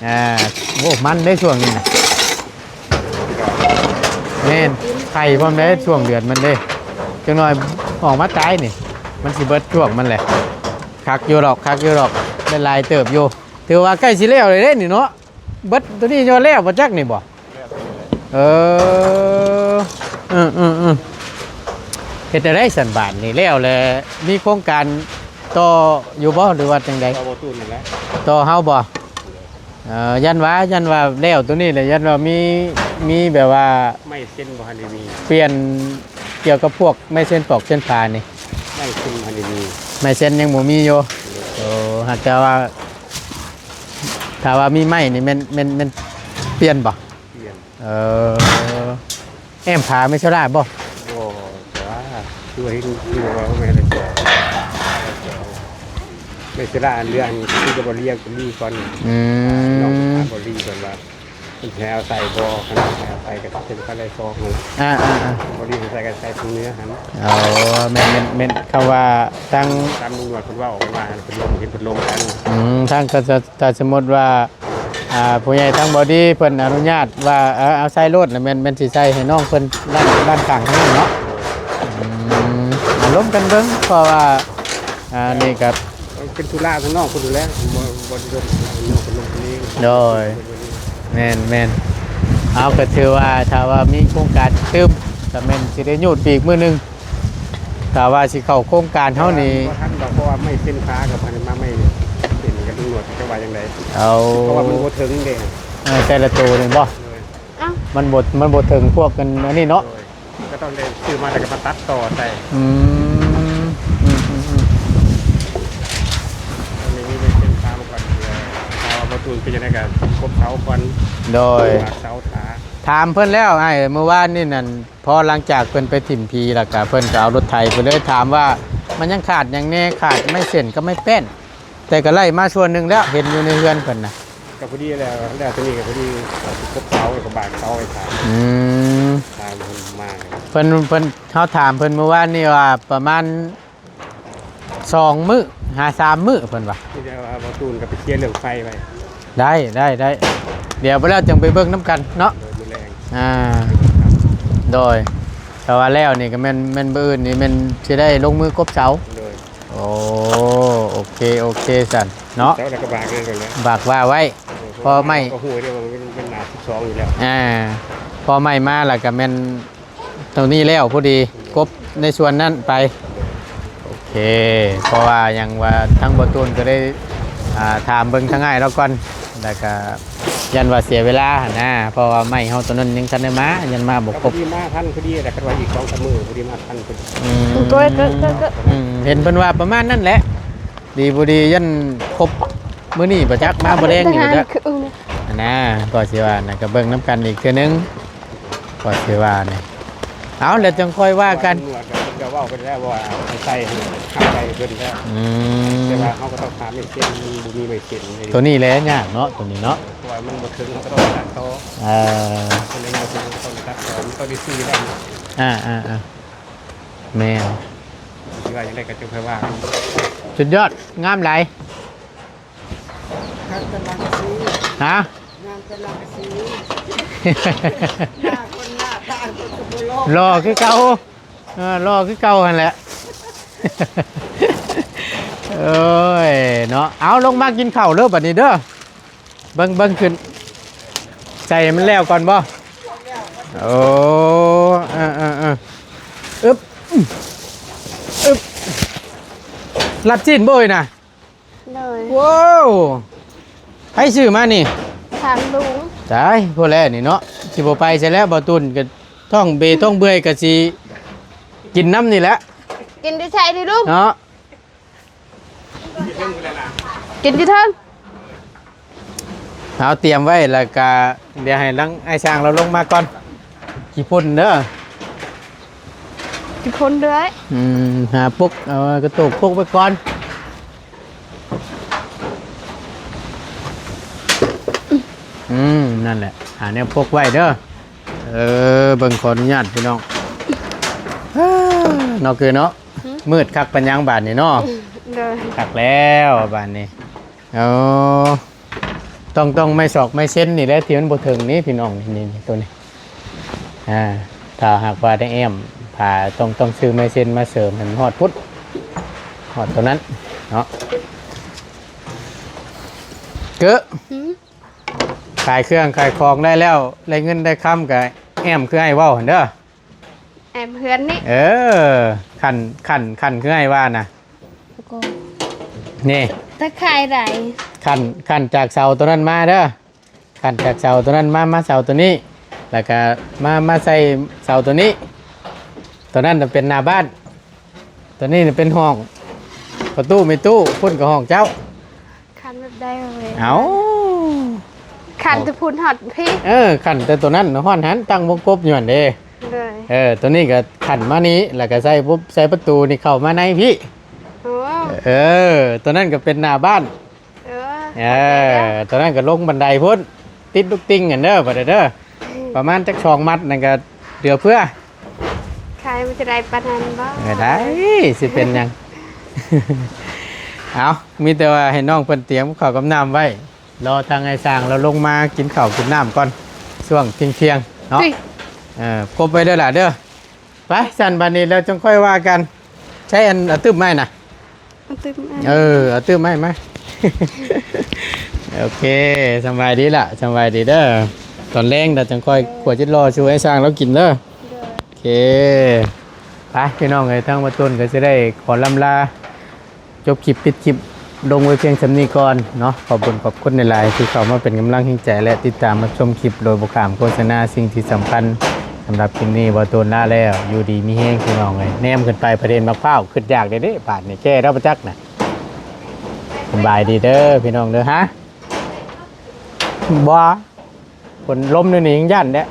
ອ່າ ໂອ້ ມັນເດ້ຊ່ວງນີ້ນະ ແມ່ນ ໄຂ່ພ້ອມເດ້ ຊ່ວງເດືອນມັນເດ້ ຈັກໜ່ອຍອອກມາຕາຍນີ້ ມັນຊິເບິດຊ່ວງມັນແຫຼະ. ຄັກຢູ່ດອກ ຄັກຢູ່ດອກ ໄດ້ຫຼາຍເຕີບຢູ່ ຖືວ່າໃກ້ຊິແລ້ວເລີຍເດ້ນີ້ເນາະ. ເບິດໂຕນີ້ຍັງວ່າແລ້ວບໍ່ຈັກນີ້ບໍ່? ເອີ ອືໆໆ ເຮັດແນວໃດຊັ້ນບາດນີ້ ແລ້ວແລ້ວມີໂຄງການຕໍ່ຢູ່ບໍ່ ຫຼືວ່າຈັ່ງໃດ? ຕໍ່ບໍ່ຕູນນັ້ນແຫຼະ ຕໍ່ເຮົາບໍ່? ເອີ ຢ້ານວ່າ ຢ້ານວ່າແລ້ວໂຕນີ້ແຫຼະ ຢ້ານວ່າມີ ມີແບບວ່າ ໄມ້ເຊັນບໍ່ທັນໄດ້ມີ ປ່ຽນກ່ຽວກັບພວກໄມ້ເຊັນປອກເຊັນຜານີ້ ໄມ້ເຊັນບໍ່ທັນໄດ້ມີ ໄມ້ເຊັນຍັງບໍ່ມີຢູ່. ໂອ້ ຫາກແຕ່ວ່າ ຖ້າວ່າມີໄມ້ນີ້ແມ່ນ ແມ່ນ ແມ່ນປ່ຽນບໍ່? ປ່ຽນ ເອີ ແອ້ມຜາແມ່ນໂຊລາບໍ່? ບໍ່ ແຕ່ວ່າຄືວ່າເຫັນ ຄືວ່າແມ່ນເຈົ້າ ແມ່ນໂຊລາອັນເລື່ອງຄືກັບບໍ່ລຽກບໍ່ລີກ່ອນ. ອືມ ນ້ອງຖາມບໍ່ລີກ່ອນວ່າເພິ່ນຊິໃຫ້ເອົາໃສ່ບໍ່ ຄັນໃຫ້ເອົາໃສ່ກໍເປັນໄຟໄລ່ຊອກ. ອ່າໆໆ ບໍ່ລີໃສ່ກໍໃສ່ທາງເໜືອຫັ້ນ. ອໍ ແມ່ນໆໆ ຄຳວ່າທາງ ຕາມລຸງໜວດເພິ່ນເວົ້າ ເພິ່ນວ່າເພິ່ນລົມ ເຫັນເພິ່ນລົມກັນ. ອືມ ທາງ ຖ້າ ຖ້າ ຖ້າສົມມຸດວ່າ ອ່າ ຜູ້ໃຫຍ່ທາງບໍ່ດີເພິ່ນອະນຸຍາດວ່າ ເອີ ເອົາໃສ່ໂລດ ແລ້ວແມ່ນ ແມ່ນຊິໃສ່ໃຫ້ນ້ອງເພິ່ນ ດ້ານ ດ້ານຂ້າງທາງນີ້ເນາະ. ອືມ ອາ ລົມກັນເບິ່ງ ເພາະວ່າ ອ່າ ນີ້ກໍເປັນທຸລະທາງນ້ອງເພິ່ນແຫຼະ ບໍ່ ບໍ່ໄດ້ລົມ ນ້ອງເພິ່ນລົມເອງ. ໂດຍ ແມ່ນໆ ເອົາ ກໍຖືວ່າ ຖ້າວ່າມີໂຄງການຕື່ມ ກໍແມ່ນຊິໄດ້ຍູດໄປອີກມື້ໜຶ່ງ. ຖ້າວ່າຊິເຂົ້າໂຄງການເຮົານີ້ ບໍ່ທັນດອກ ເພາະວ່າໄມ້ເສັ້ນຂາກັບອັນມາໄມ້ເສັ້ນກັບຕຳຫຼວດຈະວ່າຈັ່ງໃດ? ເອົາ ເພາະວ່າມັນບໍ່ເຖິງເດ້. ເອີ ແຕ່ລະໂຕນີ້ບໍ່? ໂດຍ ເອົ້າ ມັນບໍ່ ມັນບໍ່ເຖິງພວກອັນ ອັນນີ້ເນາະ. ໂດຍ ກໍຕ້ອງໄດ້ຊື້ມາແລ້ວກໍມາຕັດຕໍ່ໃສ່. ອືມ ອືມໆໆ ອັນນີ້ມີໄມ້ເສັ້ນຂາມາກ່ອນ ຖ້າວ່າບໍ່ຕູນເປັນຈັ່ງໃດກໍກົບເສົາກ່ອນ. ໂດຍ ວາງເສົາຖ້າ. ຖາມເພິ່ນແລ້ວອ້າຍ ມື້ວານນີ້ນັ້ນ ພໍຫຼັງຈາກເພິ່ນໄປຖິ້ມຜີແລ້ວກະ ເພິ່ນກະເອົາລົດໄຖໄປເລີຍ ຖາມວ່າມັນຍັງຂາດຫຍັງແດ່ ຂາດໄມ້ເສັ້ນກັບໄມ້ແປ້ນ ແຕ່ກະໄລ່ມາສ່ວນໜຶ່ງແລ້ວ ເຫັນຢູ່ໃນເຮືອນເພິ່ນນະ. ກະພໍດີແລ້ວ ແລ້ວໂຕນີ້ກະພໍດີເອົາຊິກົບເສົາ ແລ້ວກະບາກເສົາໄວ້ຖ້າ. ອືມ ຖ້າເພິ່ນມາ ເພິ່ນ ເພິ່ນ ເຮົາຖາມເພິ່ນມື້ວານນີ້ວ່າປະມານ ສອງມື້ຫາສາມມື້ເພິ່ນວ່າ. ມີແຕ່ວ່າບໍ່ຕູນກໍໄປເຄຍເລື່ອງໄຟໄວ້. ໄດ້ ໄດ້ ໄດ້ ດຽວໄປແລ້ວຈຶ່ງໄປເບິ່ງນຳກັນເນາະ. ໂດຍ ມື້ແລງ ອ່າ ໂດຍ ແຕ່ວ່າແລ້ວນີ້ກໍແມ່ນ ແມ່ນມື້ອື່ນນີ້ແມ່ນຊິໄດ້ລົງມືກົບເສົາ. ໂດຍ ໂອ້ ໂອເຄ ໂອເຄຊັ້ນເນາະ. ເສົາແລ້ວກໍບາກເລີຍ ບາກວ່າໄວ້. ໂດຍ ພໍໄມ້ ເພາະວ່າເຮົາກໍຮູ້ເດ້ວ່າມັນ ມັນໜ້າສິບສອງຢູ່ແລ້ວ. ອ່າ ພໍໄມ້ມາແລ້ວກໍແມ່ນ ຕົງນີ້ແລ້ວພໍດີ ກົບໃນສ່ວນນັ້ນໄປ. ໂອເຄ ເພາະວ່າຫຍັງວ່າທາງບໍ່ຕູນກໍໄດ້ ອ່າ ຖາມເບິ່ງທາງອ້າຍລາວກ່ອນ ແລ້ວກະຢ້ານວ່າເສຍເວລາຫັ້ນນາ ເພາະວ່າໄມ້ເຮົາຕົວນັ້ນຍັງທັນໄດ້ມາ ຍັງມາບໍ່ຄົບ. ພໍດີມາທັນພໍດີແຫຼະ ຄັນວ່າອີກສອງສາມມື້ພໍດີມາທັນພໍດີ. ອືມ ໂອ້ຍ ເກີ ເກີ ເກີ ອືມ ເຫັນເພິ່ນວ່າປະມານນັ້ນແຫຼະ ດີບໍ່ດີຢ້ານຄົບມື້ນີ້ບໍ່ຈັກ ມາບໍ່ແລງນີ້ບໍ່ຈັກ ອັນນາ ກໍຊິວ່ານະ ກໍເບິ່ງນຳກັນອີກເທື່ອໜຶ່ງ. ກໍຄືວ່ານີ້ ເອົາ ແລ້ວຈັ່ງຄ່ອຍວ່າກັນ. ຕຳຫຼວດເພິ່ນກໍເວົ້າກັນແລ້ວວ່າໃຫ້ໃສ່ ໃຫ້ໃສ່ເພິ່ນແລ້ວ. ອືມ ແຕ່ວ່າເຮົາກໍຕ້ອງຫາໄມ້ເສັ້ນ ມັນບໍ່ມີໄມ້ເສັ້ນເດ້. ໂຕນີ້ແຫຼະຍາກເນາະ ໂຕນີ້ເນາະ ເພາະວ່າມັນບໍ່ເຖິງ ເຮົາກໍຕ້ອງໄດ້ຕັດຕໍ່. ເອີ ເພິ່ນໄດ້ເວົ້າເຖິງ ເຮົາກໍຕ້ອງໄດ້ຕັດຕໍ່ ມັນຕ້ອງໄດ້ຊື້ຢູ່ແລ້ວ. ອ່າໆໆ ແມ່ນ ຊິວ່າຈັ່ງໃດກໍຈັ່ງຄ່ອຍວ່າກັນ. ສຸດຍອດ ງາມຫຼາຍ. ງາມແຕ່ຫຼັງກະສີ. ຮະ? ງາມແຕ່ຫຼັງກະສີ. ໜ້າຄົນໜ້າຕາຄົນກໍບໍ່ຫຼໍ່. ຫຼໍ່ຄືເກົ່າ. ເອີ ຫຼໍ່ຄືເກົ່າຫັ້ນແຫຼະ. ໂອ້ຍ ເນາະ. ເອົາ ລົງມາກິນເຂົ້າເດີບັດນີ້ເດີ. ເບິ່ງ ເບິ່ງຂຶ້ນ. ໃສ່ໃຫ້ມັນແລ້ວກ່ອນບໍ່? ໂອ້ ເອີໆໆ. ອຶບ ອຶບ. ລາບຊີ້ນບໍ່ເອີຍນະ? ໂດຍ. ວ້າວ ໃຜຊື້ມານີ້? ທາງລຸງ. ຕາຍ ພໍແລ້ວນີ້ເນາະ ຊິບໍ່ໄປໃສແລ້ວ ບໍ່ຕູນກໍທ້ອງເບທ້ອງເປື່ອຍ ກໍຊິກິນນຳນີ້ແຫຼະ. ກິນຢູ່ໃສນີ້ລຸງ? ເນາະ. ກິນຢູ່ເທິງ ເອົາຕຽມໄວ້ ແລ້ວກະດຽວໃຫ້ທາງອ້າຍຊ່າງລາວລົງມາກ່ອນ ຂີ້ຝຸ່ນເດີ ຂີ້ຝຸ່ນເດີ. ອືມ ຫາປົກ ເອົາກະໂຕກປົກໄວ້ກ່ອນ. ອືມ ນັ້ນແຫຼະ ຫາແນວປົກໄວ້ເດີ. ເອີ ເບິ່ງ ຂໍອະນຸຍາດພີ່ນ້ອງ. ເນາະ ຄືເນາະ ຫືມ ມືດຄັກປານຫຍັງບາດນີ້ເນາະ. ໂດຍ ຄັກແລ້ວບາດນີ້. ເອົາ ຕ້ອງ ຕ້ອງໄມ້ສອກໄມ້ເຊັນນີ້ແຫຼະ ທີ່ມັນບໍ່ເຖິງນີ້ພີ່ນ້ອງ ນີ້ ນີ້ ໂຕນີ້. ອ່າ ຖ້າຫາກວ່າໄດ້ແອ້ມຜາ ຕ້ອງ ຕ້ອງຊື້ໄມ້ເຊັນມາເສີມໃຫ້ມັນຮອດພຸ້ນ ຮອດໂຕນັ້ນເນາະ. ເກີະ ຫືມ ຂາຍເຄື່ອງຂາຍຂອງໄດ້ແລ້ວ ໄດ້ເງິນໄດ້ຄຳກະແອ້ມຄືອ້າຍເວົ້າຫັ້ນເດີ. ແອ້ມເຮືອນນີ້ ເອີ ຂັ້ນ ຂັ້ນ ຂັ້ນຄືອ້າຍວ່ານະ. ແລ້ວກໍ ນີ້ ຕາຂ່າຍໃດ ຂັ້ນ ຂັ້ນຈາກເສົາໂຕນັ້ນມາເດີ. ຂັ້ນຈາກເສົາໂຕນັ້ນມາ ມາເສົາໂຕນີ້ ແລ້ວກະມາ ມາໃສ່ເສົາໂຕນີ້. ໂຕນັ້ນນະເປັນໜ້າບ້ານ ໂຕນີ້ນະເປັນຫ້ອງ ປະຕູ ແມ່ຕູ້ ພຸ້ນກະຫ້ອງເຈົ້າ. ຂັ້ນແບບໃດເອີຍ? ເອົ້າ ຂັ້ນແຕ່ພຸ້ນຮອດພີ້. ເອີ ຂັ້ນແຕ່ໂຕນັ້ນຮອດຫັ້ນ ຕັ້ງວົງກົບຢູ່ຫັ້ນເດ້. ໂດຍ ເອີ ໂຕນີ້ກະຂັ້ນມານີ້ ແລ້ວກະໃສ່ປຸບ ໃສ່ປະຕູນີ້ເຂົ້າມາໃນພີ້. ໂອ້ ເອີ ໂຕນັ້ນກະເປັນໜ້າບ້ານ. ເອີ ເອີ ເຂົ້າໃຈແລ້ວ ໂຕນັ້ນກະລົງບັນໄດພຸ້ນ ຕິດລູກຕິ່ງຫັ້ນເດີ ບາດນີ້ເດີ. ອືມ ປະມານຈັກສອງມັດນັ້ນກະເຫຼືອເຟືອ. ຂາຍມັນຈະໄດ້ປານນັ້ນບໍ່? ເອີ ໄດ້ ຊິເປັນຫຍັງ. ເອົາ ມີແຕ່ວ່າໃຫ້ນ້ອງເພິ່ນຕຽມກັບເຂົ້າກັບນ້ຳໄວ້ ລໍທາງອ້າຍຊ່າງລາວລົງມາກິນເຂົ້າກິນນ້ຳກ່ອນ ຊ່ວງທ່ຽງໆເນາະ. ເອີ ກົບໄວ້ເດີຫຼ້າເດີ. ໄປ ຊັ້ນບາດນີ້ແລ້ວຈັ່ງຄ່ອຍວ່າກັນ. ໃຊ້ອັນ ເອົາຕຶບໄມ້ນະ ເອົາຕຶບໄມ້ ເອີ ເອົາຕຶບໄມ້ມາ. ໂອເຄ ສະບາຍດີລະ ສະບາຍດີເດີ. ຕອນແລງລະຈັ່ງຄ່ອຍຂົ້ວຈິດລໍສູ່ອ້າຍຊ່າງລາວກິນເດີ. ໂອເຄ ໄປພີ່ນ້ອງເອີຍ ທາງບ່າວຕົ້ນກະຊິໄດ້ຂໍລ່ຳລາ ຈົບຄລິບ ປິດຄລິບລົງໄວ້ພຽງສ່ຳນີ້ກ່ອນເນາະ. ຂອບບຸນຂອບຄຸນຫຼາຍໆ ທີ່ເຂົ້າມາເປັນກຳລັງແຮງໃຈ ແລະ ຕິດຕາມຮັບຊົມຄລິບໂດຍບໍ່ຂ້າມໂຄສະນາ. ສິ່ງທີ່ສຳຄັນ ສຳລັບຄລິບນີ້ ບ່າວໂຕນລາແລ້ວ ຢູ່ດີມີແຮງພີ່ນ້ອງເອີຍ. ແນມຂຶ້ນໄປ ປະເດັນໝາກພ້າວ ຄຶດຢາກເດ້ ບາດນີ້ແກ່ແລ້ວປະຈັກນະ. ສະບາຍດີເດີພີ່ນ້ອງເດີ. ຮະ ບໍ່ ຝົນລົມນີ້ຍັງຢ້ານແດ່.